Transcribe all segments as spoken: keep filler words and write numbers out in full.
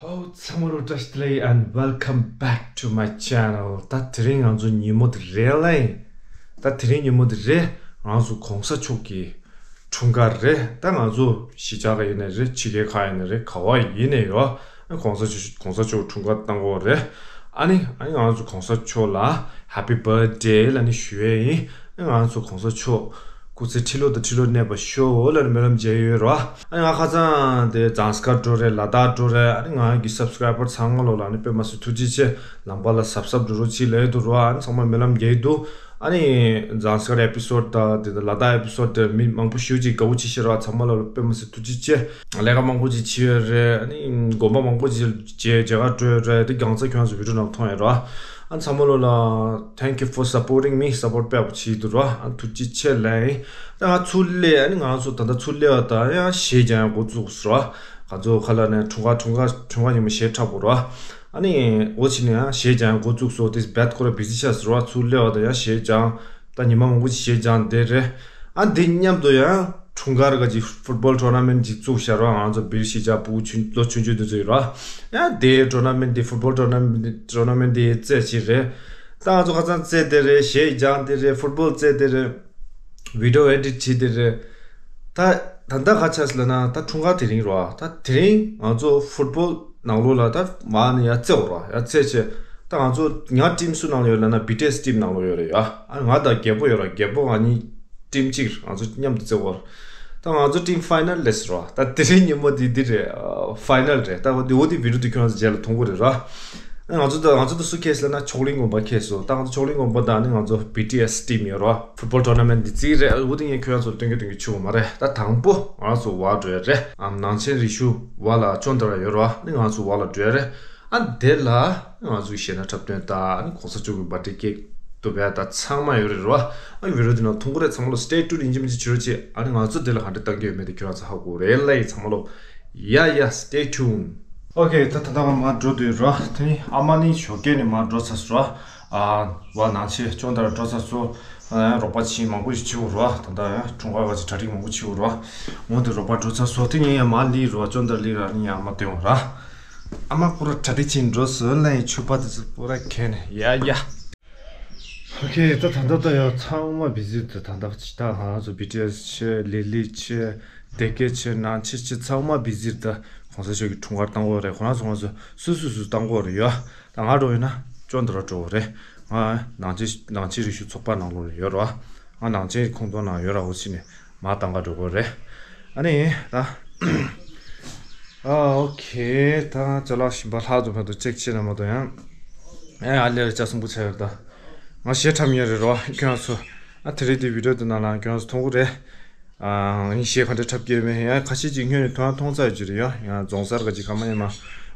ཧོ། ཚང་མ་ལ་བཀྲ་ཤིས་བདེ་ལེགས། and welcome back to my channel. ད་དེ་རིང་ང་ཚོ་ཉིན་མོ་དེ་རེད་ལེ། ད་དེ་རིང་ཉིན་མོ་དེ་རེད། ང་ཚོ་གོང་ས་མཆོག་གི་འཁྲུངས་སྐར་རེད། ད་ང་ཚོ་གཞིས་ཆགས་ཁག་ཡིན་ནའི་རེད། ཕྱི་རྒྱལ་ཁག་ཡིན་ནའི་རེད། ག་བ་ཡིན་ནའི་ཡོད། གོང་ས་མཆོག་གོང་ས་མཆོག་འཁྲུངས་སྐར་བཏང་གི་ཡོད་རེད། ཨ་ནི་ཨ་ནི་ང་ཚོ་གོང་ས་མཆོག་ལ་happy birthday ལབ་ནས་ཞུ་ཡས་ཡིན། ཨ་ནི་ང་ཚོ་གོང་ས་མཆོག་སྐུ་ཚེ་ཁྲི་ལོ་དང་ཁྲི་ལོ་གནས་པར་ཤོག་ལབ་ནས་སྨོན་ལམ་རྒྱག་ཡོད་རེད། ཨ་ནི་ང་ཁ་སང་དེ་ཛངས་དཀར་འགྲོ་རེད། ལ་དྭགས་འགྲོ་རེད། ཨ་ནི་ང་གི་སབ་སི་ཀ་རའི་བར་ཚང་མ་ལོ་ལ་ཨ་ནི་དཔེ་མ་སྲིད་ཐུགས་རྗེ་ཆེ། ལམ་པ་ལ་གཟབ་གཟབ་འགྲོ་རོགས་གྱིས་ལབ་འདུག་རེད། ཨ་ནི་ཚང་མ་སྨོན་ལམ་རྒྱག་གི་འདུག་ཨ་ནི་ཛངས་དཀར་ཨེ་པི་སོ་ཌི་དང་དེ་དང་ལ་དྭགས་ཨེ་པི་སོ་ཌི་དེ་མི་མང་པོ་ཞེ་ཅིག་དགའ་པོ་བྱེད་ཤེས་རེད། ཚང་མ་ལོ་ལ་དཔེ་མ་སྲིད་ཐུགས་རྗེ་ཆེ། ལས་ཀ་མང་པོ་ཅིག་བྱས་ཡོད་རེད། ཨ་ནི་དགོན་པ་མང་པོ་ཅིག་མཇལ་མཇལ་ཁ་འགྲོ་ཡོད་རེད། དེ་རྒྱང་ཚ་ཁྱོད་ཚོ་བི་ཌིའོ་ནང་མཐོང་ཡོད་རེད། ཨ་ཚང་མ་ལོ་ལ་thank you for supporting me. སཔོརྚ་དཔེ་ཡག་པོ་བྱེད་ཀྱི་འདུག་ར། ཨ་ཐུགས་རྗེ་ཆེ་ལབ་ཡིན། ད་ང་ཚུར་སླེབས། ཨ་ནི་ང་ཚོ་ད་ལྟ་ཚུར་སླེབས་པ་དང་ཡང་གཞས་རྒྱག་ཡང་འགོ་བཙུགས་སོང་ར། ང་ཚོ་ཁ་ལག་ནས་འཁྲུངས་སྐར་འཁྲུངས་སྐར་འཁྲུངས་སྐར་ཉིན་མོ་གཞས་འཁྲབ་དགོས་ར། ཨ་ནི་འོ་ཕྱི་ནས་ཡང་གཞས་རྒྱག་ཡང་འགོ་བཙུགས་སོང་། དེ་བེད་ཁོ་ར་བི་ཟི་ཆགས་སོང་ར། ཚུར་སླེབས་པ་དང་ཡང་གཞས་རྒྱག་ད་ཉི་མ་མང་པོ་ཅིག་གཞས་རྒྱག་བསྡད་རེད། ཨ་འདི་མཉམ་དུ་ཡང་འཁྲུངས་སྐར་ག་ཅིག་ཕུཊ་བོལ་ཊོར་ན་མེན་ཊི་ཅིག་བཙུགས་བཞག་རོགས། ང་ཚོ་བིར་གཞིས་ཆགས་ཕྲུ་གུ་ཆུང་ལོ་ཆུང་ཆུང་དེ་ཚོ་ཡོད་རོགས། ཡང་དེ་ཊོར་ན་མེན་ཊི་དེ་ཕུཊ་བོལ་ཊོར་ན་མེན་ཊི་ཊོར་ན་མེན་ཊི་དེ་རྩེད་ཅིག་རེད། ད་ང་ཚོ་ཁ་སང་རྩེད་བསྡད་རེད། གཞས་རྒྱག་བསྡད་རེད། ཕུཊ་བོལ་རྩེད་བསྡད་རེད། བི་ཌིའོ་ཨེ་ཌིཊ་བྱེད་བསྡད་རེད། ད་ད་ལྟ་ག་ཆགས་སོང་ལབ་ན་ད་འཁྲུངས་སྐར་དེ་རིང་རོགས། ད་དེ་རིང་ང་ཚོ་ཕུཊ་བོལ་ནང་ལོགས་ལ་ད་མར་ནས་ཡར་རྩེ་འོ་ར། ཡར་རྩེ་བྱས། ད་ང་ཚོ་ང་ཊིམ་སུ་ནང་ལ་ཡོད་ལབ་ན་བི་ཊི་ཨེསི་ཊིམ་ནང་ལོགས་ཡོད་རེད་ཡ། ཨ་ང་དང་རྒད་པོ་ཡོད་ར། རྒད་པོ་ང་གཉིས་ཊིམ་གཅིག་རེད། ང་ཚོ་མཉམ་དུ་རྩེ་འོ་ར། ད་ང་ཚོ་ཊིམ་ཕའི་ནལ་ལེསཊ་ར། ད་དེ་རིང་ཉིན་མོ་འདི་འདི་རེད། ཕའི་ནལ་རེད། ད་འོ་འདི་འོ་འདི་བི་ཌིའོ་འདི་ཁྱོད་རང་ཚོ་རྗེས་ལ་མཐོང་གི་རེད་ར། ཨ་ང་ཚོ་ད་ང་ཚོ་ད་སུ་ཁེལ་ལབ་ན་མཆོག་གླིང་དགོན་པ་ཁེལ་སོང་། ད་ང་ཚོ་མཆོག་གླིང་དགོན་པ་དང་ནི་ང་ཚོ་བི་ཊི་ཨེསི་ཊིམ་ཡོད་ར། ཕུཊ་བོལ་ཊོར་ན་མེན་ཊི་འདི་རྩེ་གི་རེད། འོ་འདི་ངས་ཁྱོད་རང་ཚོར་སྟོན་གི་སྟོན་གི་ཆུ་བ་མ་རེད། ད་དང་པོ་ང་ཚོ་བར་འགྲོ་ཡ་རེད། ཨ་ནང་ཆེན་རི་ཤུ་བར་ལ་ཅོན་ཏ་ར་ཡོད་ར། ནི་ང་ཚོ་བར་ལ་འགྲོ་ཡ་རེད། ཨ་དེ་ལ་ང་ཚོའི་གཞས་སྣ་འཁྲབ་སྟོན་དང་ཨ་ནི་གོང་ས་མཆོག་གི་བར་ཌེ་ཀེག་ཏུ་བས་ད་ཚང་མ་ཡོད་རེད་ར། ཨ་བི་ཌིའོ་འདི་ནང་མཐོང་གི་རེད། ཚང་མ་ལོ་སི་ཊེ་ཊུན་ཡིན་གཅིག་མིན་གཅིག་བྱེད་རོགས་གྱིས། ཨ་ནི་ང་ཚོ་འདི་ལ་ག་འདྲ་བཏང་གི་ཡོད་མེད་དེ་ཁྱོད་རང་ཚོ་ཧ་གོ་རེད་ལ་ཡིན། ཚང་མ་ལོ་ཡ་ཡ་སི་ཊེ་ཊུན། ཨོ་ཁེ། ད་ད་ད་ང་མར་འགྲོ་འདོད་ར། དེ་ནི་ཨ་མ་ནི་ཞོགས་ཀས་ནས་མར་འགྲོ་ཚར་སོང་ར། ཨ་བ་ནང་ཆེ་ཅོན་ཏ་ར་འགྲོ་ཚར་སོང་། ཨ་རོགས་པ་ཆེ་མང་པོ་ཞིག་བྱེད་འོ་ར། ད་ད་ཡང་འཁྲུངས་སྐར་བ་ཅིག་གྲ་སྒྲིག་མང་པོ་བྱེད་འོ་ར། འོ་འདི་རོགས་པ་འགྲོ་ཚར་སོང་། དེ་ངས་ཡང་མར་ལི་ར། ཅོན་ཏ་ལི་ར། ནི་ཡང་མ་སྟོན་འོ་ར། ཨ་མ་པུ་ར་གྲ་སྒྲིག་བྱེད་འགྲོ་སོང་ལ་ཡིན། ཆུ་པ་དེ་ཚོ་པུ་ར་ཁེ་ནས་ཡ་ཡ། ཨོ་ཁེ། ད་ད་ད་ད་ཡ་ཚང་མ་བི་ཟི་ད་ད་ད་ཅི་ད་ང་ཚོ་བི་ཊི་ཨེསི་ཆེ། ལི་ལི་ཆེ། བདེ་སྐྱིད་ཆེ། ནང་ཆེ་ཆེ། ཚང་མ་བི་ཟི་ད་གོང་ས་མཆོག་གི་འཁྲུངས་སྐར་བཏང་གོ་རེད། ཁོ་རང་ཚོ་ང་ཚོ་སུ་སུ་སུ་བཏང་གོ་རེད་ཡ། ད་ང་འགྲོ་ཡིན་ན་ཅོན་ཏ་ར་འགྲོ་གོ་རེད། ང་ནང་ཆེ་ནང་ཆེ་རི་ཤུ་ཚོགས་པ་ནང་ལོགས་ལ་ཡོད་ར། ང་ནང་ཆེ་ཁོངས་གཏོགས་ནང་ཡོད་ར། འོ་ཕྱི་ནས་མ་བཏང་ག་འགྲོ་གོ་རེད། ཨ་ནི་ད། ཨ་ཨོ་ཁེ། ད་ཅ་ལག་ཞིམ་པ་ལྷག་ཏུ་ཕན་ཏུ་ཅེག་བྱེད་ན་མ་གཏོགས་ཡང་། ཨེ་ཨ་ལེ་ལ་ཅ་སུན་པོ་ཆགས་ཡོད་ད། ང་གཞས་འཁྲབ་མཁན་རེད་རོ། ཁྱོད་ཚོ་ཨ་དེ་རིང་དེ་བི་ཌིའོ་དེ་ནང་ལ་ཁྱོད་ཚོ་མཐོང་གི་རེད། ཨ་ངའི་གཞས་ག་འདྲ་འཁྲབ་ཀྱི་ཡོད་མེད་ཡང་ཁ་ཤས་ཅིག་སྔོན་ནས་མཐོང་མཐོང་ཚར་ཡོད་ཀྱི་རེད་ཡ། ཡང་རྫོང་སར་ག་ཅིག་ག་མ་ཉན་མ་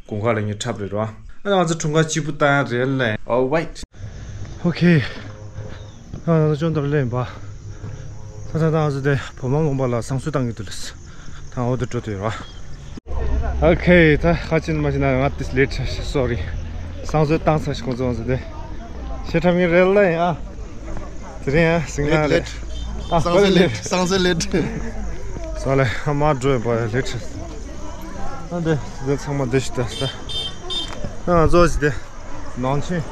དགུན་ཁ་ལ་ངས་འཁྲབ་རེད་རོ། ཨ་ང་ཚོ་འཁྲུངས་སྐར་གཅིག་པུ་བཏང་ཡ་རེད་ལེ། ཨོ་ཝའིཊ། ཨོ་ཁེ། ད་ང་ཚོ་ཅོན་ཏ་ར་སླེབས་ཡིན་པ། ད་ད་ད་ང་ཚོ་དེ་བོད་མང་དགོན་པ་ལ་བསང་གསོལ་བཏང་གི་འདུག་ལགས། ད་འོ་དེ་འགྲོ་འདོད་ཡོད་ར། ཨོ་ཁེ། ད་ཁ་ཆེ་མ་ཆེ་ན་ང་དེ་ལེཊ་ཆགས་ཤག་སོ་རི། བསང་གསོལ་བཏང་ཚར་ཤག་ཁོང་ཚོ་ང་ཚོ་དེ། གཞས་འཁྲབ་མཁན་རེད་ལ་ཡིན་ཨ། དེ་རིང་ཡང་སིང་ལ་རེད། ཨ་བསང་གསོལ་ལེཊ། བསང་གསོལ་ལེཊ། སོ་ལེ། ཨ་མ་འགྲོ་ཡིན་པ་ལེཊ་ཆགས། ཨ་འདི་འདི་ཚང་མ་འདི་ཞིག་ད་ད། ཨ་ང་ཚོ་ཞིག་དེ། ནང་ཆེན།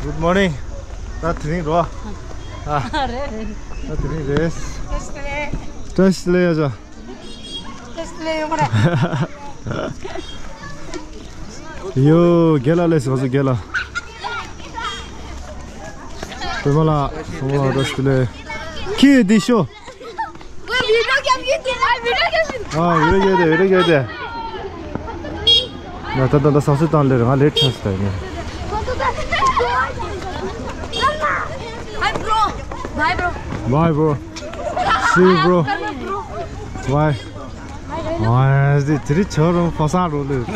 Good morning. ད་དེ་རིང་རོ། ཨ། རེད། ད་དེ་རིང་རེད། བཀྲ་ཤིས་བདེ་ལེགས་ཡ་ཅག་བཀྲ་ཤིས་བདེ་ལེགས་ཡོང་རེད། ཡོ། རྒན་ལགས་ལས་སོ་སོ་རྒན་ལགས། པད་མ་ལགས། སོང་ལགས་བཀྲ་ཤིས་བདེ་ལེགས། ཁྱི་འདི་ཤོ། ཨ་བི་ར་གྱ་དེ་བི་ར་གྱ་དེ། ང་ད་ད་ད་བསང་གསོལ་བཏང་ལེ་རེད། ང་ལེཊ་ཆགས་སོང་ད་ཡིན། Bye bro. Bye bro. Bye bro. See you bro. Bye. ཨ་དེ་དེ་རིང་ཆ་རོང་ཕ་སང་རོ་ལེ། ཨ་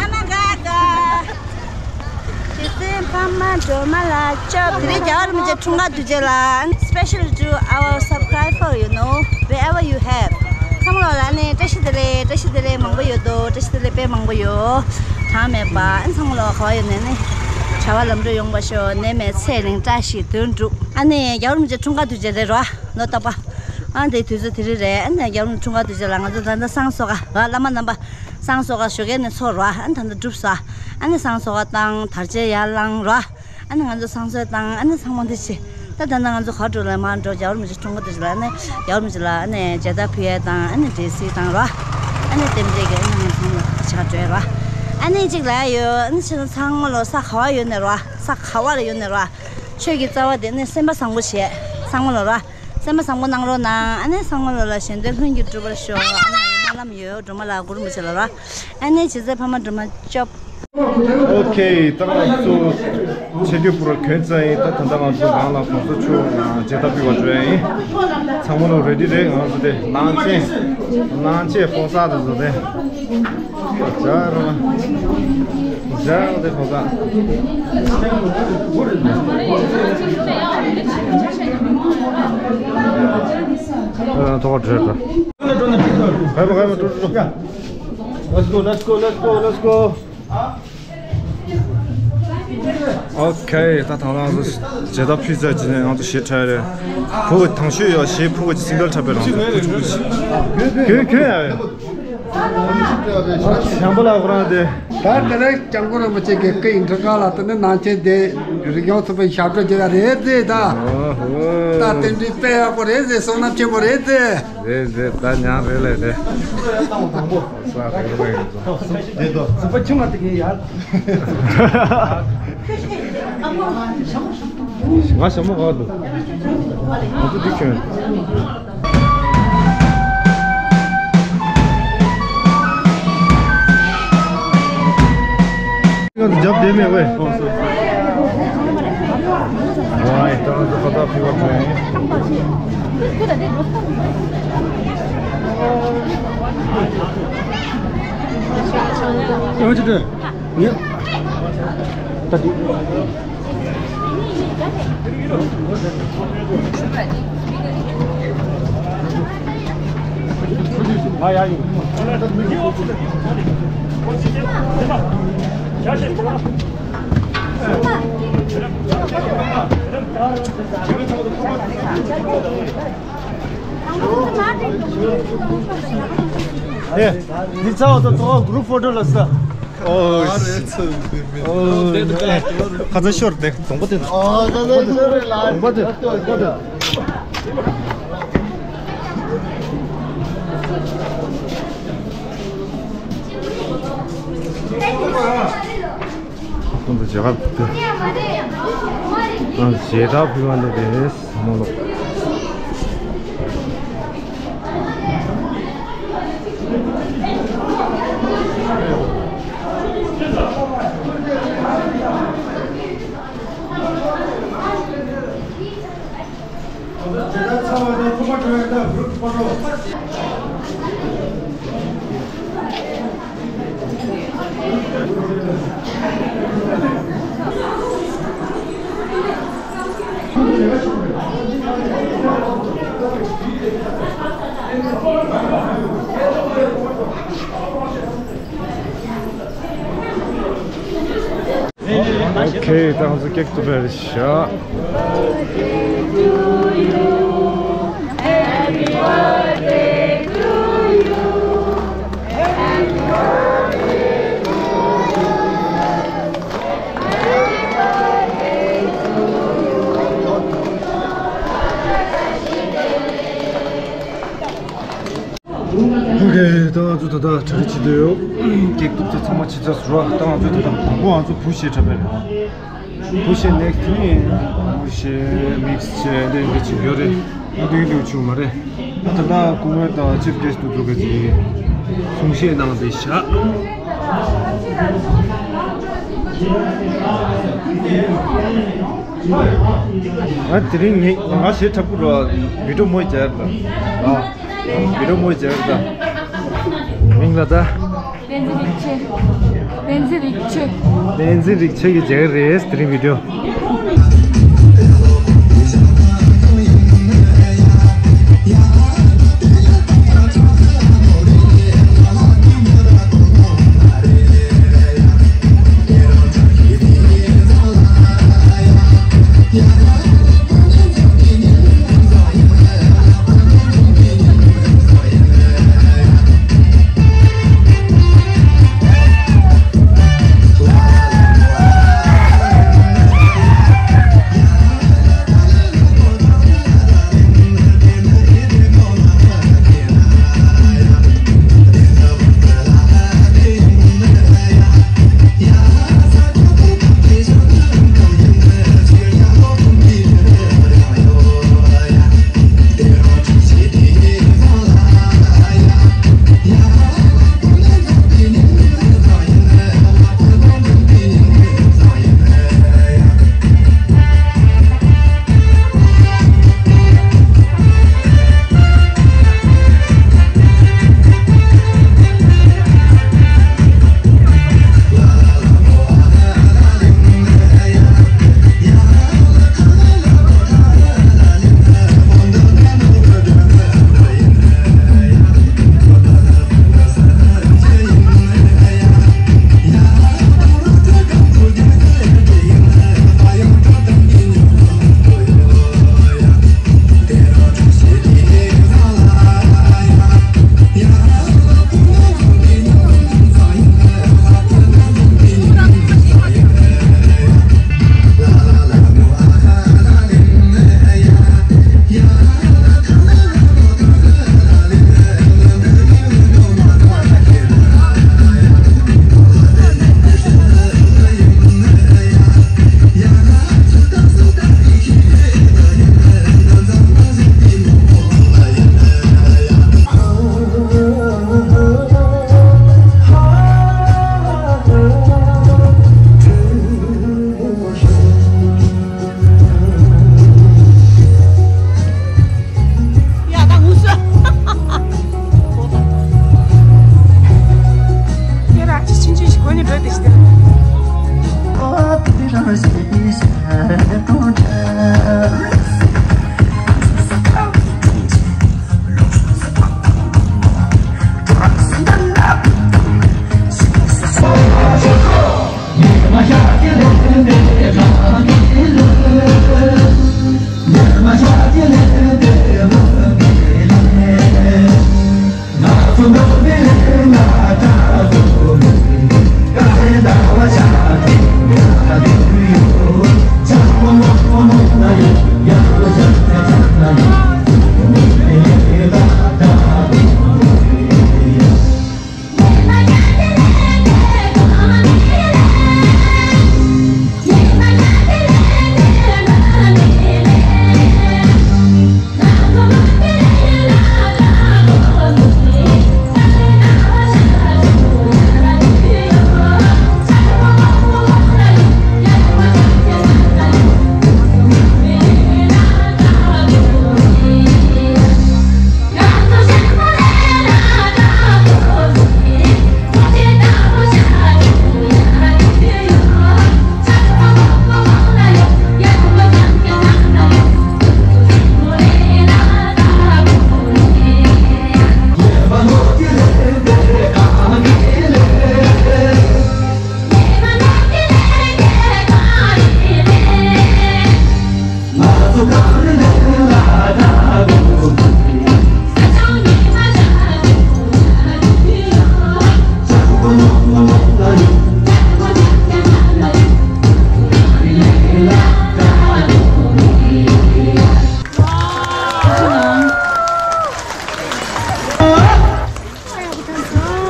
མ་ག་ག་ཁྱེད་ཚོའི་ཕ་མ་སྒྲོལ་མ་ལ་སྐྱབས། དེ་རིང་རྒྱལ་བ་རིན་པོ་ཆེ་འཁྲུངས་སྐར་དུས་ཆེན་ལ། Special to our subscriber, you know, wherever you have. ཚང་མ་ལོ་ལ་ནི་བཀྲ་ཤིས་བདེ་ལེགས། བཀྲ་ཤིས་བདེ་ལེགས་མང་པོ་ཡོད་དོ། བཀྲ་ཤིས་བདེ་ལེགས་དཔེ་མང་པོ་ཡོད། གྲངས་མེད་པ། ཨ་ཚང་མ་ལོ་ག་བ་ཡོད་ནས་ནི། བྱ་བ་ལམ་འགྲོ་ཡོང་བ་ཤོག་ནད་མེད་ཚེ་རིང་བཀྲ་ཤིས་དོན་འགྲུབ། ཨ་ནི་རྒྱལ་བ་རིན་པོ་ཆེ་འཁྲུངས་སྐར་དུས་ཆེན་རེད་རོ། ལོ་རྟག་པ། ཨ་འདི་དུས་ཚོད་དེ་རིང་རེད། ཨ་ནི་རྒྱལ་བ་རིན་པོ་ཆེ་འཁྲུངས་སྐར་དུས་ཆེན་ལ་ང་ཚོ་ད་ལྟ་བསང་གསོལ་ག་རོ། བླ་མ་རྣམ་པ་བསང་གསོལ་ག་ཞོགས་ཀས་ནས་ཚོགས་རོ། ཨ་ནི་ད་ལྟ་གྲུབ་སོང་། ཨ་ནི་བསང་གསོལ་ག་བཏང་། དར་ཆེན་ཡར་བསླངས་རོ། ཨ་ནི་ང་ཚོ་བསང་གསོལ་བཏང་། ཨ་ནི་ཚང་མ་འདི་བྱེད། ད་ད་ནང་ང་ཚོ་ག་འགྲོ་ལ་མར་འགྲོ། རྒྱལ་བ་རིན་པོ་ཆེ་འཁྲུངས་སྐར་དུས་ཆེན་ལ་ཨ་ནི་རྒྱལ་བ་རིན་པོ་ཆེ་ལ་ཨ་ནི་མཇལ་དར་ཕུལ་ཡས་དང་། ཨ་ནི་འབྲས་སིལ་བཏང་རོ། ཨ་ནི་རྟེན་འབྲེལ་གྱི་ཨ་ནི་ང་ཚང་མ་ཆེ་ཁ་འགྲོ་ཡས་རོ། ཨ་ནི་གཅིག་ལ་ཡོད། ཨ་ནི་ཕྱི་ལོ་ཚང་མ་ལོ་ས་ག་བ་ཡོད་ནས་རོ། ས་ག་བ་ལ་ཡོད་ནས་རོ། ཆོས་ཀྱི་རྩ་བ་དེ་ནི་སེམས་པ་བཟང་པོ་བྱེད། ཚང་མ་ལོ་རོ། སེམས་པ་བཟང་པོ་གནང་རོགས་གནང་། ཨ་ནི་ཚང་མ་ལོ་ལ་གཞན་དོན་ལྷུན་གྱིས་གྲུབ་པར་ཤོག་ཨ་ནི་སྨོན་ལམ་ཡོད། སྒྲོལ་མ་ལ་གུ་རུ་རིན་པོ་ཆེ་ལ་རོ། ཨ་ནི་བྱེད་ཚད་ཕ་མ་སྒྲོལ་མ་སྐྱོབ། ཨོ་ཁེ། ད་ང་ཚོ་ཆེ་རྒྱུ་པུར་གྱོན་ཚར་ཡིན། ད་ད་ལྟ་ང་ཚོ་རང་ལ་གོང་ས་མཆོག་མཇལ་དར་ཕུལ་བར་འགྲོ་ཡ་ཡིན། ཚང་མ་ལོ་རེ་ཌི་རེད། ང་ཚོ་དེ་ནང་ཆེན་ནང་ཆེན་ཕོ་གསར་དེ་ཚོ་དེ་ཇ་ར་ཇ་དེ་ཕོ་གསར། ཐོག་བྲོས་ད། ཧེ་མ་ཧེ་མ་འགྲོ་འགྲོ། Let's go, let's go, let's go, let's go. ཨོ་ཁེ། ད་ཐང་ལ་ང་ཚོ་མཇལ་དར་ཕུལ་ཚར་རྗེས་ནས་ང་ཚོ་ཞེ་ཁྲ་རེད། ཕུ་གུ་དང་ཤོས་ཡོད། ཞེ་ཕུ་གུ་ཅིག་སིང་གལ་འཁྲབ་པའི་རང་བཞིན་ཁུ་ཆུ་ཁུ་ཆུ། གྱོན་གྱོན་ཡ་ཡོད། བྱང་པོ་ལ་ཁོ་རང་དེ། ད་དེ་ལས་སྐྱབས་མགོན་རིན་པོ་ཆེ་གི་སྐུ་ཡི་འཁྲུངས་སྐར་ལ་དེ་ནི་ནང་ཆེན་དེ་རིག་གཞུང་ཚོགས་པའི་ཞབས་བྲོ་རྒྱག་ཡ་རེད་ཟེར། ད་ད་རྟེན་འབྲེལ་དཔེ་ཡག་པོ་རེད་ཟེར། བསོད་ནམས་ཆེན་པོ་རེད་ཟེར། རེད་རེད། ད་མྱང་རེད་ལས་རེད། ས་རེད་རེད། རེད་དོ། སུ་པ་ཆུང་བ་དེ་གས་ཡར། ང་ཞྭ་མོ་ག་འདུག་ང་ཚོ་འདི་ཁྱོད། ང་ཚོ་རྒྱབ་བསྡད་མེད་པས། ཝའི། ད་ང་ཚོ་ཁ་བཏགས་ཕུལ་བར་འགྲོ་ཡིན། ཡང་ཅི་འདྲ། ངས། ད་འདི། ཨེ། འདི་ཚ་བ་དང་ཚ་བ་གུ་རུབ་ཕོ་ཊོ་ལ་ས། ཨོ། ཨོ། ཁ་ཚ་ཤོར་ཏེ་གདོང་པ་དེ། ཨོ། ཁ་ཚ་ཤོར་ལ། གདོང་པ་དེ། ཁོང་ཚོ་མཇལ་ཁ་ཕུལ། ཨ། མཇལ་དར་ཕུལ་བ་འདི་རེད། མོ་ལོག་ཨོ་ཁེ། ད་ང་ཚོ་ཀེག་བཏུ་བ་རེད་ཤག་ཨོ་ཁེ། ད་ང་ཚོ་ད་ལྟ་གྲ་སྒྲིག་བྱེད་དུ་ཡོད། ཀེག་བཏུ་ཚང་མ་བྱེད་ཚར་སོང་ར། ད་ང་ཚོ་ད་ལྟ་དང་པོ་ང་ཚོ་བུ་གཞས་འཁྲབ་པ་རེད། བུ་གཞས་ནེག་སི་ནི་བུ་གཞས་མིག་སི་བྱས་ཏེ་འདི་བྱེད་ཡོད་རེད། ཨ། འདི་འདི་བྱུང་མ་རེད། ད་ལྟ་སྐུ་ངོ་དང་ཆིབ་གེ་སི་ཊི་དུ་འགྲོ་གི་ཅིག་གསུང་བཤད་གནང་བསྡད་ཤག་ཨ། དེ་རིང་ངས་ང་གཞས་འཁྲབ་ཀྱི་རེད། བི་ཌི་ཡོ་མོ་རྒྱག་ར། ཨ། བི་ཌི་ཡོ་མོ་རྒྱག་ར། མིང་ལ་ད། བསྟན་འཛིན་རིག་ཆོས། བསྟན་འཛིན་རིག་ཆོས། བསྟན་འཛིན་རིག་ཆོས་ཀྱིས་མཇལ་གི་རེད་དེ་རིང་བི་ཌི་ཡོ།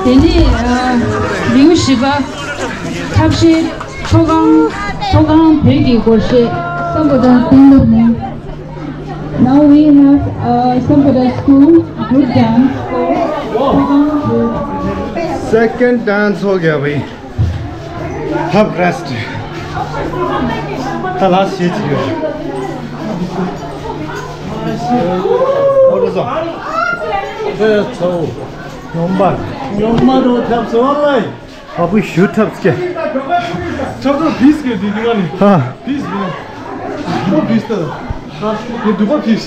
དེ་ནས་ལེའུ་བཞི་པ། ཐབས་ཤེས་མཐོ་སྒང་མཐོ་སྒང་བོད་ཀྱི་སྒོར་གཞས། Sampada Singh. Now we have uh, Sampada School group dance for Second dance हो गया भाई। अब रेस्ट। ད་ལ་ཤེས་ཀྱི་ཡོད། ཨོ་རེད་སོ། ཨེ་ཚོ། ཡོང་པ། ཡོང་མ་འགྲོ་ཐབས་སོ་ལ། ཨ་བུ་ཞུ་ཐབས་སྐྱེ། ཆབ་ཏོ་བིས་གི་དེ་དེ་ག་ནི། ཨ། བིས་གི། ཨ་བུ་བིས་ཏ། ཨ་དེ་དུ་པ་བིས།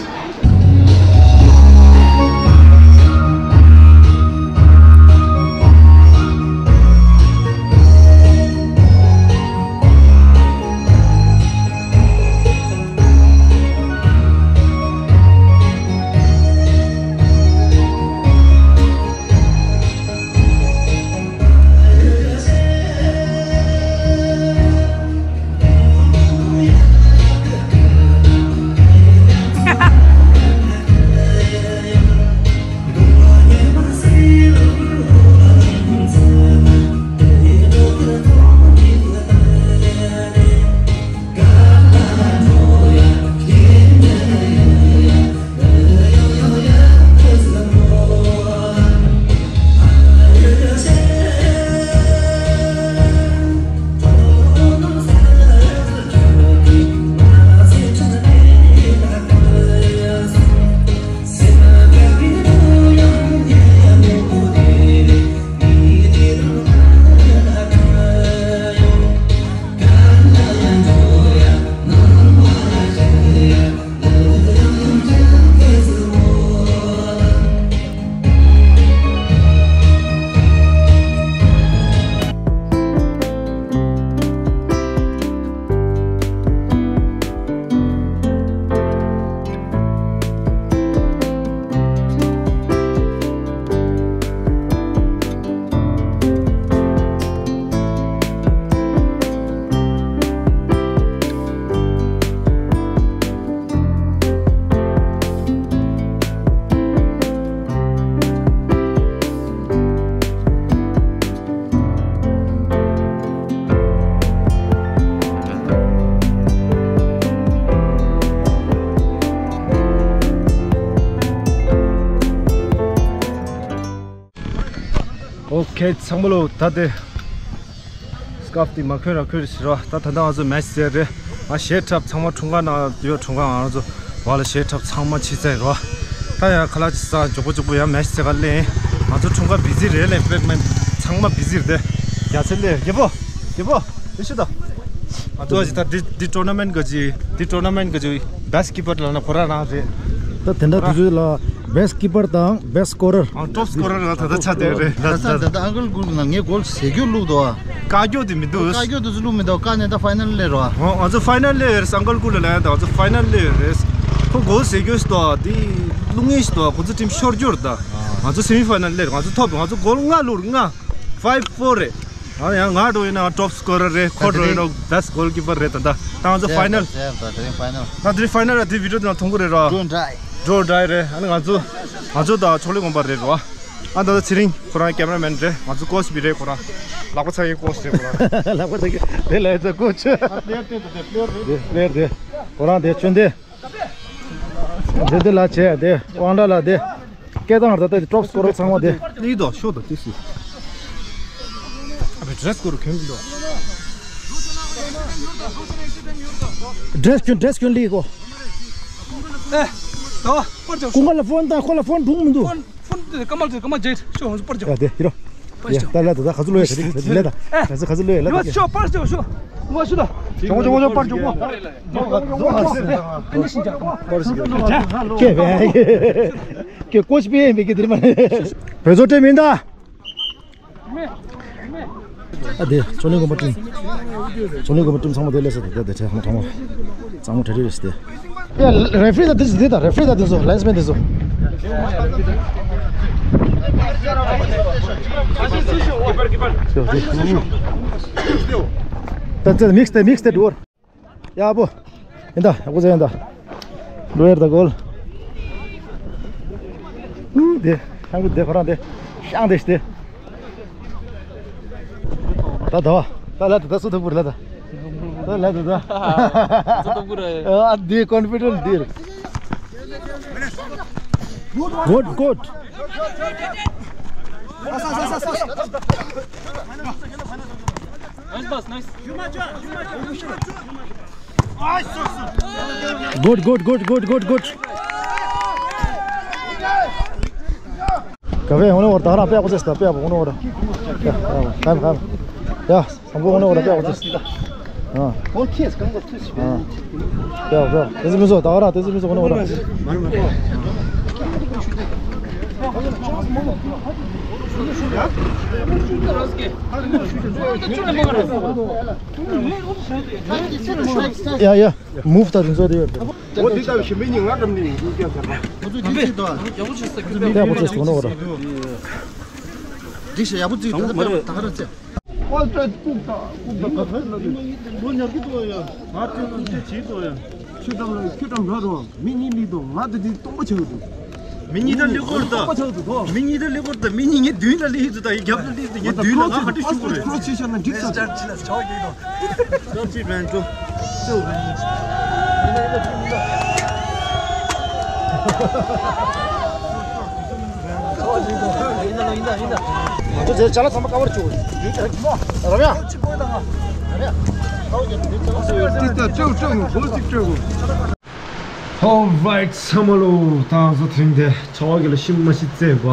ཨོ་ཁེ། ཚང་མ་ལོ། ད་དེ་སི་ཀར་ཕི་དེ་མ་གོན་ར་གོན་རེ་ཞིག་རོ། ད་ད་ལྟ་ང་ཚོ་མེ་ཆི་རྩེ་རེད། ང་གཞས་འཁྲབ། ཚང་མ་འཁྲུངས་སྐར་ནང་ཡོད། འཁྲུངས་སྐར་ང་ཚོ་བ་ལ་གཞས་འཁྲབ། ཚང་མ་ཕྱི་རྩེ་རོ། ད་ཡང་ཁ་ལག་ཅིག་ཟ། མགྱོགས་པོ་མགྱོགས་པོ་ཡང་མེ་ཆི་རྩེ་ག་སླེབས། ང་ཚོ་འཁྲུངས་སྐར་བི་ཛི་རེད་ལེ། དཔེ་མེད་ཚང་མ་བི་ཛི་རེད་དེ། རྒྱ་ཚད་ལས་རྒྱལ་པོ། རྒྱལ་པོ། ཨེ་ཤི་ད། ང་ཚོ་ཅི་ད་འདི་འདི་ཊོར་ན་མེན་གི་ཅི་འདི་ཊོར་ན་མེན་གི་ཅི་བེ་སི་ཊི་ཀི་པར་ལ་ན་ཁོ་རང་རང་རེད། ད་དེ་འདྲ་དུས་ཚོད་ལ་བེ་སི་ཊི་ཀི་པར་དང་བེ་སི་ཊི་སི་ཀོ་རར། ཨང་ཊོབ་སི་ཀོ་རར་ང་ད་ད་ཆ་དེ་རེད། ད་ད་ད་ད་ཨང་ཀལ་གུལ་ན་ངས་གོལ་ཟེར་རྒྱུ་བླུག་དོ། བཀག་རྒྱུ་དེ་མི་འདུག་བཀག་རྒྱུ་དེ་ཚོ་བླུག་མི་འདུག་བཀག་ནས་ད་ཕའི་ནལ་ལས་རོ། ང་ཚོ་ཕའི་ནལ་ལས་རེད། ཨང་ཀལ་གུལ་ལ་ལ་ཡང་ད་ང་ཚོ་ཕའི་ནལ་ལས་རེད། ཁོ་གོལ་ཟེར་རྒྱུ་ཞིག་དོ་དེ་བླུག་ངེས་ཞིག་དོ་ཁོ་ཚོ་ཊིམ་ཤོར་རྒྱུ་རེད་ད། ང་ཚོ་སེ་མི་ཕའི་ནལ་ལས་རེད། ང་ཚོ་ཐོབ་ང་ཚོ་གོལ་ལྔ་བླུག་ལྔ། ཕའིབ་ཕོར་རེད། ཨ་ཡང་ང་འགྲོ་ཡིན་ན་ཊོབ་སི་ཀོ་རར་རེད། ཁོ་འགྲོ་ཡིན་ན་བེ་སི་ཊི་གོལ་ཀི་པར་རེད། ད་ད་ད་ང་ཚོ་ཕའི་ནལ། ད་དེ་རིང་ཕའི་ནལ་ད་དེ་རིང་ཕའི་ནལ་ར་དེ་བི་ཌིའོ་དེ་ནང་མཐོང་གི་རེད་ར། ཌོ་ཌའི་རེད། ཨ་ནི་ང་ཚོ་ང་ཚོ་ད་ཕྱོགས་ལས་གོམ་པ་རེད་ར། ཨ་ད་ད་ཚེ་རིང་ཁོ་རང་ཀེ་མ་ར་མེན་རེད། ང་ཚོ་ཀོ་ཆི་བི་རེད། ཁོ་རང་ལག་པ་ཚ་ཡི་ཀོ་ཆི་རེད། ཁོ་རང་ལག་པ་ཚ་གི་དེ་ལས་ཚ་ཀོ་ཆི། དེ་དེ་ཁོ་རང་དེ་ཆོན་དེ། དེ་དེ་ལ་བྱས་དེ་དབང་གྲགས་ལ་དེ། སྐད་བཏང་ར་ད་ལྟ་ཊོབ་སི་ཀོ་རར་ཚང་མ་དེ། ལི་དོ་ཤོ་དོ་ཏི་སི། ཨ་བེ་ཌི་རེ་སི་ཀོ་རུ་གྱོན་གྱིན་འདུག་ཌི་རེ་སི་གྱོན་ཌི་རེ་སི་གྱོན་ལི་ཀོ། ཨེ། ད་པར་ཅོ། ཀུང་ག་ལ་ཕོན་ད་ཁོ་ལ་ཕོན་སྒྲུང་མི་འདུག་ཕོན་ཕོན་དེ་ཀ་མལ་དེ་ཀ་མལ་ཇེ་ཤོ་ཧོན་སུ་པར་ཅོ། ཡ་དེ་ཡིན་རོ། ཡ་ད་ལ་ད་ད་ཁ་ཚུ་ལོས་ཡ་ད་ལ་ད་ད་ཁ་ཚུ་ལོས་ཡ་ལ་ད་ཤོ་པར་ཅོ་ཤོ། ང་ཤོ་ད། ཅོ་ཅོ་ཅོ་པར་ཅོ་པོ། ཀེ་བེ་ཀེ་ཀོ་ཆི་པེ་མེ་ཀེ་དེ་མ་བེ་ཛོ་ཏེ་མིན་ད། ཨ་དེ་ཅོ་ནི་གོམ་པ་ཏིམ། ཅོ་ནི་གོམ་པ་ཏིམ་ཚང་མ་དེ་ལས་ས་དེ་དེ་དེ་ཚང་མ་ཚང་མ་དྲ་རེ་རེ་སྟེ། ཡ་རེ་ཕི་རི་ད་དེ་ཚོ་དེ་ད་རེ་ཕི་རི་ད་དེ་ཚོ་ལའིན་སི་མེན་དེ་ཚོ། ད་དེ་མིག་སི་དེ་མིག་སི་དེ་འགྲོ། ཡག་པོ། ཡིན་ད་ཡག་པོ་ཟེར་ཡིན་ད། འགྲོ་ཡར་ད་གོལ། ཨུ་དེ་ཤང་གི་དེ་ཁོ་རང་དེ་ཤང་དེ་ཤི་དེ། ད་ད་བ་ད་ལ་ད་ད་སུ་ཐུག་པུར་ལ་ད། ད་ལ་ད་ད། སུ་ཐུག་པུར། ཨ་དེ་ཀོན་ཕི་ཌེན་ཊི་དེ། གོཌ་གོཌ། Nice pass, nice. Good, good, good, good, good, good. ག་བས་ཧོན་ནོ་བར་ད་ར་པེ་ཨ་ཁོ་ཚེ་སྟ་པེ་ཨ་ཧོན་ནོ་བར། ཁམ་ཁམ། ཡ། སམ་བྷོ་ཧོན་ནོ་བར་པེ་ཨ་ཁོ་ཚེ་སྟ། ཨ། ཨོ་ཁེ་སི་ཀང་གོ་ཚེ་སི། ཨ། པེ་ཨ་པེ་ཨ། དེ་ཚེ་མི་ཚོ་ད་ར་དེ་ཚེ་མི་ཚོ་ཧོན་ནོ་བར། ཡ་ཡ། མུབ་ད་རིང་བཟོ་དེ་ཡོད་དེ། འོ་དེ་ལྟ་བུ་ཞིམ་པའི་ཉིན་ང་འགྲམ་ནས་ཡིན་རྒྱུ་རྒྱ་ཟེར་བ། ཁོ་ཚོ་ཅི་ཅི་དང་ཡག་པོ་བྱས་སོང་ནོ་ར། འགྲིག་ཤག་ཡག་པོ་བྱས་ད་ལྟ་ད་ག་ར་བྱས། ཨོ་ཏྲ་ཀུག་ད་ཀུག་ད་ག་ཚོད་ལ་དེ། ལོ་ཉར་གི་འདུག་ཡ། ང་ཚོས་ཀུག་ཅེས་བྱེད་འདུག་ཡ། ཁྱོད་འགྲམ་ལ་ཁྱོད་འགྲམ་ར་རོ། མི་གཉིས་ལི་དང་ང་དེ་དེ་སྟོང་པ་ཆགས་འདུག་མི་གཉིས་ད་ལི་སྐོར་ད། མི་གཉིས་ད་ལི་སྐོར་ད། མི་གཉིས་ངའི་མདུན་ལ་ལི་ཡིན་ད། ཡིན་རྒྱབ་ལ་ལི་ཡིན་ད། ངའི་མདུན་ལ་ང་ག་འདྲ་ཤུགས་པོ་རེད། ཁོ་ཅི་བྱས་ན་འགྲིག་ས་རེད། ཅི་ལ་ཆོག་གི་དང་། ཅི་བྱས་ན་འགྲིག་ས་རེད། ང་ཚོ་ཅ་ལག་ཚང་མ་ཀ་བར་བྱུག་རབ་ཡ། Alright, ཚང་མ་ལོ། ད་ང་ཚོ་དེ་རིང་དེ་ཆར་པ་གི་ལ་ཤི་མ་ཤི་རྩེད་པ།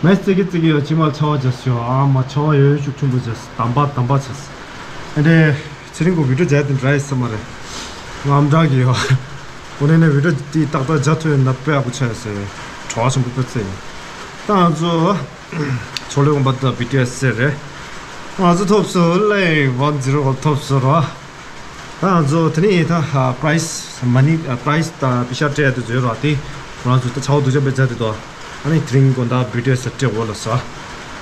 མེ་རྩེ་གི་རྩེ་གི་ཡོད་ཅི་མ་ཆར་པ་བྱས་ཤོག་ཨ་མ་ཆར་པ་ཡོད་ཤུགས་ཆུང་པོ་བྱས་དམ་པ་དམ་པ་བྱས། ཨ་འདྲེ་ཚེ་རིང་གོ་བི་ཌིའོ་མཇལ་དེ་འདྲ་ཡི་ས་མ་རེད། ངམ་འདྲ་གི་ཡོད། འོ་ནས་ནས་བི་ཌིའོ་དེ་ཏག་ཏག་མཇལ་ཐུབ་ཡོད་ན་དཔེ་ཡག་པོ་ཆགས་ཡོད་ཟེར། གྲོགས་ཆེན་པོ་དཔེ་བརྩེ་ཡིན། ད་ང་ཚོ་ཆོ་ལེ་གོམ་པ་ད་བི་ཌི་ཨེ་སི་ཟེར་རེད། ང་ཚོ་ཐོབ་སོང་ལེ། ཝན་ཛི་རོ་གོལ་ཐོབ་སོང་ར། ད་ང་ཚོ་དེ་ནས་ད་པ་རའི་སི་མ་ནི་པ་རའི་སི་ད་པི་ཤ་སྤྲད་དུ་བཟོས་ར། དེ་ཁོ་རང་ཚོ་ད་ཆར་པ་སྡུག་ཅག་པའི་མཇལ་དེ་དོ། ཨ་ནི་དེ་རིང་དགོང་དག་བི་ཌི་ཨེ་སི་སྤྲད་འོ་ལ་ས།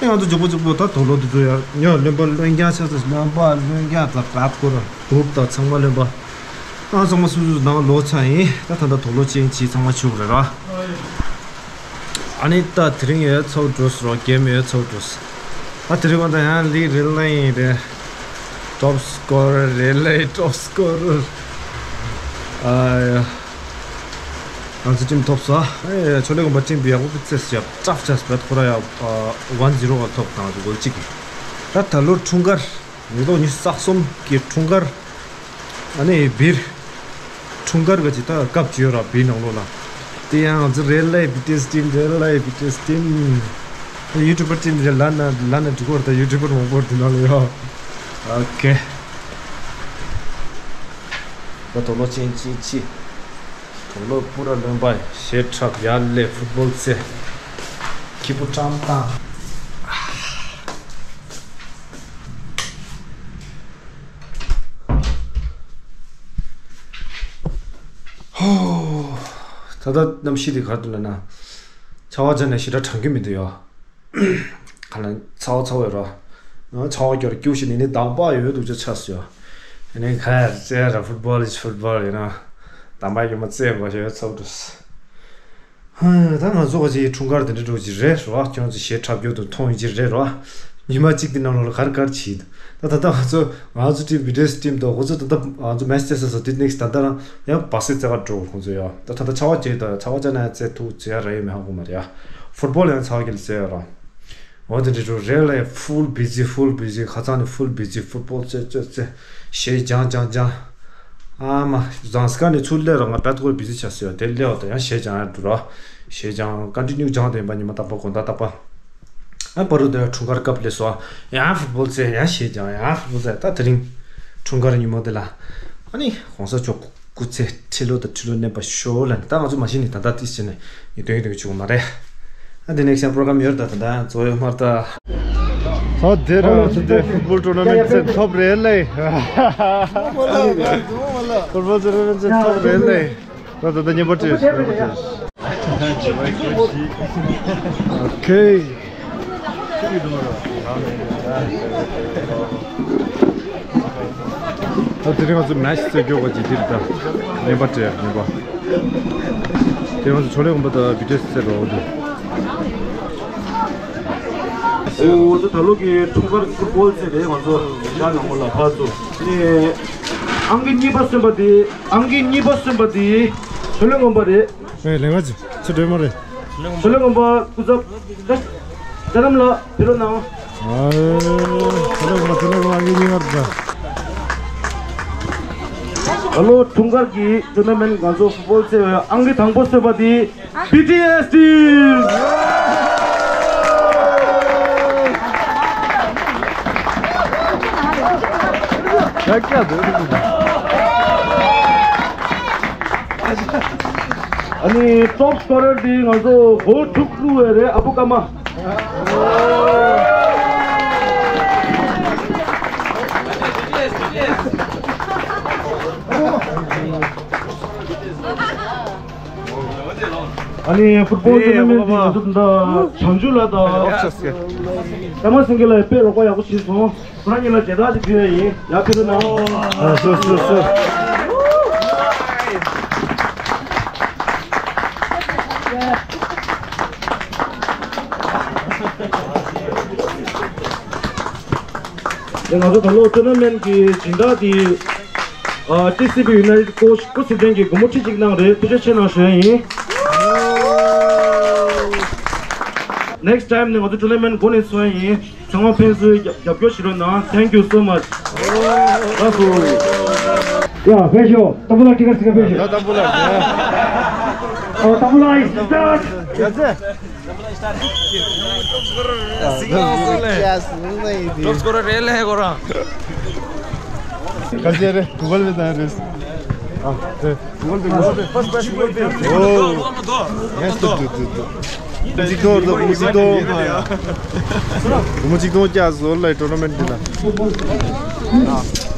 ཨེ་ང་ཚོ་མགྱོགས་པོ་མགྱོགས་པོ་ད་དུག་ལོག་དེ་ཚོ་ཡར་ཉོ། རློན་པ་རློན་རྐྱང་ཆགས་ཚར། རློན་པ་རློན་རྐྱང་དང་བད་ཀོ་ར་དུག་དང་ཚང་མ་རློན་པ། ཨ་ཚང་མ་སུ་སུ་ནང་ལོག་ཚར་ཡིན། ད་ད་ལྟ་དུག་ལོག་ཅན་ཅི་ཚང་མ་ཆུ་རེད་ར། ཨ་ནི་ད་དེ་རིང་ཡོད་ཚོགས་འགྲོ་སོང་ར། གེམ་ཡོད་ཚོགས་འགྲོ་སོང་། ད་དེ་རིང་ང་ད་ཡང་ལི་རེ་ལེ་ཡིན་རེད། ཊོབ་སི་ཀོ་རར་རེ་ལེ་ཊོབ་སི་ཀོ་རར། ཨ་ཡ། ང་ཚོ་ཊིམ་ཐོབ་སོང་། ཨེ་ཆོ་ལེ་གོམ་པ་ཊིམ་དེ་ཡག་པོ་ཚེ་ཡག་ཊབ་ཆགས་པད་ཁོ་ར་ཡ། ཝན་ཛི་རོ་ག་ཐོབ་དང་ང་ཚོ་གོལ་གཅིག་གི། ད་ད་ལོ་འཁྲུངས་སྐར་ཉིས་སྟོང་ཉི་ཤུ་རྩ་གསུམ་གི་འཁྲུངས་སྐར། ཨ་ནི་བིར་འཁྲུངས་སྐར་ག་ཅི་ད་སྐབས་ཅི་ཡོད་ར་བིར་ནང་ལོགས་ལ། དེ་ཡང་ང་ཚོ་རེ་ལེ་བི་ཊི་ཨེ་སི་ཊིམ་རེ་ལེ་བི་ཊི་ཨེ་སི་ཊིམ། ཡུ་ཊུབ་པར་ཅིག་འདི་ལ་ན་ལ་ན་འགྲིག་གོ་ར། ད་ཡུ་ཊུབ་པར་མང་པོ་འདི་ནང་ལ་ཡོད། ཨོ་ཁེ། ད་དོ་ལོ་ཅན་ཅི་ཅི། དོ་ལོ་པུ་ར་ལོན་པ་ཞེ་ཁྲབ་ཡར་ལས་ཕུཊ་བོལ་རྩེ། ཁྱི་པུ་ཀྲམ་ཏང་། ཧོ། ད་ལྟ་གནམ་གཤིས་འདི་ག་རེ་འདུག་ལབ་ན། ཆར་པ་བརྒྱབ་ནས་ཞེ་དྲག་གྲང་གི་མི་འདུག་ཡ། ག་ལ་ཚ་བ་ཚ་བ་ཡོད་ར། ང་ཆར་པ་རྒྱབ་ར་སྐྱུག་ཤིང་ནི་ནི་དང་པ་ཡོད་འདུག་ཅེས་ཆགས་སོང་ཡ། ཨ་ནི་ག་ཡར་རྩེ་ར། ཕུཊ་བོལ་ཨིས་ཕུཊ་བོལ་ཡིན་ན། དང་པ་ཡོད་མ་རྩེ་མ་ཞེས་ཚབ་འདུག་ཧ། ད་ང་ཚོ་ག་ཅིག་འཁྲུངས་སྐར་དེ་འདྲ་འགྲོ་གི་རེད་ར། ཁྱོད་ཚོ་ཞེ་ཁྲབ་རྒྱུ་དང་མཐོང་ཡོད་ཀྱི་རེད་ར། ཉི་མ་གཅིག་དེ་ནང་ལོགས་ལ་ག་རེ་ག་རེ་བྱེད། ད་ད་ལྟ་ང་ཚོ་ང་ཚོ་ཊིམ་བི་ཌི་ཨེས་ཊིམ་དང་ཁོ་ཚོ་ད་ལྟ་ང་ཚོ་མེ་ཆི་རྩེ་ས་སོ་དེ་ནེག་སི་ཊི་ད་ལྟ་རང་ཡང་སྦག་སེ་རྩེ་ག་འགྲོ་ཁོང་ཚོ་ཡ། ད་ད་ལྟ་ཆར་པ་བརྒྱབ། ད་ཆར་པ་བརྒྱབ་ན་ཡང་རྩེ་ཐུབ་རྩེ་ཡ་ར་ཡོད་མེད་ཧ་གོ་མ་རེད་ཡ། ཕུཊ་བོལ་ཡང་ཆར་པ་རྒྱབ་ལ་རྩེ་ཡ་ར། འོ་དེ་འདྲ་འགྲོ་རེད་ལ། ཡ་ཕུལ་བི་ཛི་ཕུལ་བི་ཛི། ཁ་སང་ནས་ཕུལ་བི་ཛི། ཕུཊ་བོལ་རྩེ་རྩེ་རྩེ། གཞས་སྦྱང་སྦྱང་སྦྱང་། ཨ་མ། ཟངས་དཀར་ནས་ཚུར་སླེབས་ར་ང་དཔེ་ཐོག་བི་ཛི་ཆགས་སོང་ཡ། དེ་སླེབས་བ་དང་ཡང་གཞས་སྦྱང་ཡ་འགྲོ་ར། གཞས་སྦྱང་ཀོན་ཊི་ནིའུ་སྦྱང་དེ་ཡིན་པ་ཉི་མ་རྟག་པར་དགོང་དག་རྟག་པར། ཨ་བར་དུ་དེ་འཁྲུངས་སྐར་སྐབས་སླེབས་སོང་། ཡང་ཕུཊ་བོལ་རྩེ། ཡང་གཞས་སྦྱང་། ཡང་ཕུཊ་བོལ་རྩེ། ད་དེ་རིང་འཁྲུངས་སྐར་ཉིན་མོ་དེ་ལ། ཨ་ནི་གོང་ས་མཆོག་སྐུ་ཚེ་ཁྲི་ལོ་དང་ཁྲི་ལོ་གནས་པར་ཤོག་ལབ་ནས། ད་ང་ཚོ་མ་གཞི་ནས་ད་ལྟ་ཏིས་བྱས་ནས་ཡིན་དོན་ཡིན་དོན་གྱི་བྱུང་བ་མ་རེད། ཨ་དེ་ནེག་སི་ཊི་ཡང་པོ་རོ་གྷ་རམ་ཡོད་རེད་ད། ད་ལྟ་ཚོ་ཡོད་མ་རེད་ད། ཨོ་དེ་ར་ང་ཚོ་དེ་ཕུཊ་བོལ་ཊོར་ན་མེན་ཊི་ཚན་ཐོབ་རེད་ལེ། ཕུཊ་བོལ་ཊོར་ན་མེན་ཊི་ཚན་ཐོབ་རེད་ལེ། ད་ད་ད་ཉན་པ་བྲིས། ཉན་པ་བྲིས། ཨོ་ཁེ། ད་དེ་རིང་ང་ཚོ་མེ་ཆི་རྩེ་རྒྱུག་པ་ཅིག་འདིར་ད་ཉན་པ་བྲིས་ཉན་པ། དེ་ང་ཚོ་ཕྱག་ལས་འོང་པ་ད་བི་ཌི་ཨེས་རྩེ་རོགས་འདུག་ཨོ་ད་ད་ལོ་གི་འཁྲུངས་སྐར་ཕུཊ་བོལ་རྩེ་རེད། ང་ཚོ་ཞག་ནང་མོ་ལ་ཕར་ཚུར་ནས་ཨང་ཀི་གཉིས་པ་སོན་པ་དེ། ཨང་ཀི་གཉིས་པ་སོན་པ་དེ་ཕྱག་ལས་འོང་པ་རེད། ཨེ་ལེ་བ་ཅི་ཚུ་སྒྲོལ་མ་རེད། ཕྱག་ལས་འོང་པ་སྐུ་ཚབ་ལྕགས་ལྕགས་རམ་ལགས་ཕེབས་རོགས་གནང་། ཨ་ཕྱག་ལས་འོང་པ་ཕྱག་ལས་འོང་པ་ཨང་ཀི་གཉིས་པ་རེད་ད། ད་ལོ་འཁྲུངས་སྐར་གྱི་ཊོར་ན་མེན་ཊི་ང་ཚོ་ཕུཊ་བོལ་རྩེ་བའི་ཨང་ཀི་དང་པོ་སོན་པ་དེ། བི་ཊི་ཨེས་ཊིམ། ཨ་ནི་ཊོབ་སི་ཀོ་རར་འདི་ང་ཚོ་གོལ་དྲུག་བླུགས་པ་རེད། ཨ་བུ་ཀརྨ། ཨ་ནི་ཕུཊ་བོལ་ཊོར་ན་མེན་ཊི་འདི་ང་ཚོ་ད་ལྟ་བྱང་ཆུབ་ལགས་དང་ཨོ་ཤ་སི་ཀེ། པད་མ་སེང་གེ་ལགས་དཔེ་རོགས་པ་ཡག་པོ་བྱས་སོང་། ཁོ་རང་གཉིས་ལ་མཇལ་དར་ཅིག་ཕུལ་ཡ་ཡིན། ཡར་ཕེབས་རོགས་གནང་། ཨ་སོ་སོ་སོ། དེ་ང་ཚོ་ད་ལོ་ཊོར་ན་མེན་ཊི་གི་སྦྱིན་བདག་དེ། ཨ་ཊི་སི་བི་ཡུ་ནའི་ཊེཌ་ཀོ་ཆི་སྐུ་ཚེ་བརྟན་གྱིས་སྒོར་མོ་ཁྲི་གཅིག་གནང་རེད། ཐུགས་རྗེ་ཆེ་གནང་ཞུ་ཡ་ཡིན། ནེག་སི་ཊའིམ་ནས་ང་ཚོ་ཊོར་ན་མེན་ཊི་འགོ་ནས་ཚུགས་ཡ་ཡིན། ཚང་མ་ཕན་ཚུན་རྒྱབ་རྒྱབ་སྐྱོར་བྱེད་རོགས་གནང་། Thank you so much. ལགས་སོ། ཡ་ཕེབས་ཤོག་ཏམ་བུ་ལ་ཊི་ཀེ་ཊི་ཟིན་ན་ཕེབས་ཤོག་ཡ་ཏམ་བུ་ལ་ཟིན་ཨོ་ཏམ་བུ་ལ་ཨིས་སི་ཊར། ཡ་ཙེ། ཊོབ་སི་ཀོ་རར་རེད་ལེ་ཁོ་རང་། ཁ་ཤས་རེད། གུ་གལ་པེ་དང་རེད། ཨ་རེད། གུ་གལ་པེ་གུ་གལ་པེ། ཨོ། ཡེ་སི་ཏུ་ཏུ་ཏུ་ཏུ། གུ་མུ་ཅིག་ཏོ་ཏོ་གུ་མུ་ཅིག་ཏོ། གུ་མུ་ཅིག་ཏོ་ཀྱ་ཟོ་ལ་ཊོར་ན་མེན་ཊི་འདི་ན།